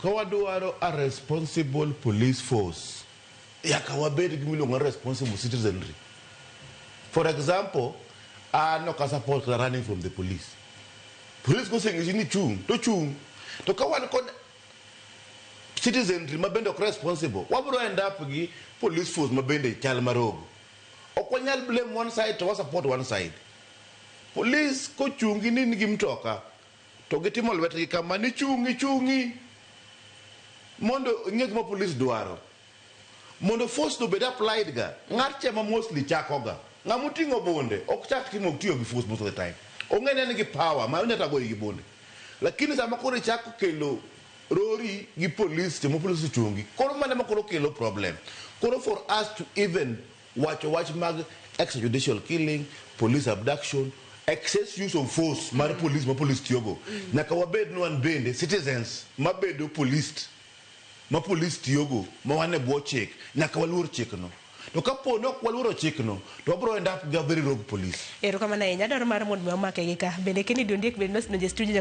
Ka wadwaro a responsible police force, nyaka wabed gi miluongo ni responsible citizenry. For example, an ok a support kata running from the police. Police koseng'isi ni chung', to chung'. To ka wan kod citizenry ma bende ok responsible, wabro end up gi police force ma bende chal marogo. Ok wanyal blame one side to wa support one side. Police kochungi ni in gi mtoka to gitimo lwetgi kama ni chungi chungi mondo ing'e gima police dwaro. Mondo force no obed applied ga, ng'at cha ma mostly chako ga. Ng'ama oting'o bunde ok chak timo tiyo gi force most of the time. Ong'e ni en gi power ma onya tagoyi gi bunde. Lakini sama koro ichako kelo rori gi police seche ma police ochungi, koro mano ema koro kelo problem. Koro for us to even wacho wach mag extrajudicial killing, police abduction, excess use of force mar police ma police tiyogo, nyaka wabed ni wan bende citizens mabedo policed ma police tiyogo ma wan e bwo chik, nyaka waluor chikno. To kapo ni ok waluoro chikno, to wabro end up gi a very rogue police. Erokamano ahinya. Adwaro mar mondo mi wamake gi ka. Bende Kennedy Ondiek bende nosedonjo e studio.